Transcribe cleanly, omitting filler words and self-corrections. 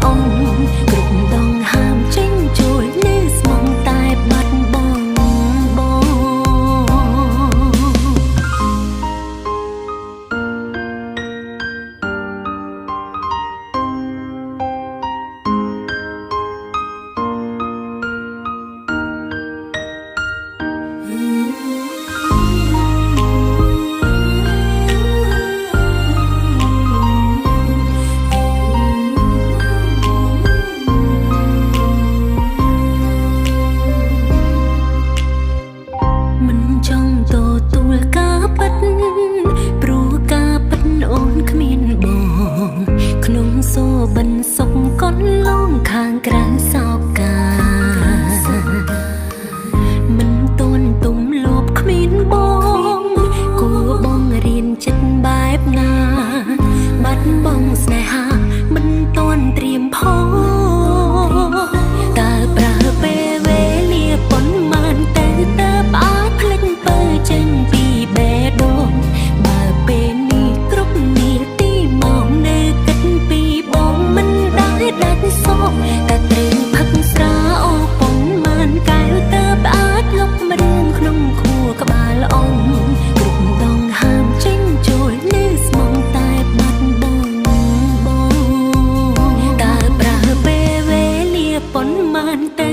អងគ្រប់ដងហាមចេញចូលនៅស្មងតែបាត់បង់បង មិនចង់ទទួលការពិតព្រោះការពិតអូនគ្មានបងក្នុងសូបិនសុខកន្លងខាងក្រៅសោកាមិនទន់ទុំលបគ្មានបងគួរបងរៀនចិត្តបែបណាបាត់បង់ស្នេហាមិនទន់ត្រៀមផងតើប្រើពេលវេលាប៉ុន្មានទៅតើអាចភ្លេចពើចេញពីបេះដូងបើពេលនេះគ្រប់នាទីមកនៅគិតពីបងមិនដែលដាច់សោកតែត្រូវផឹកស្រាអូប៉ុន្មានកែវតើអាចលុបរឿងក្នុងខួរក្បាលអងគ្រប់ដងហាមចេញចូលនៅស្មងតែបាត់បង់បងតើប្រើពេលវេលាប៉ុន្មានទៅ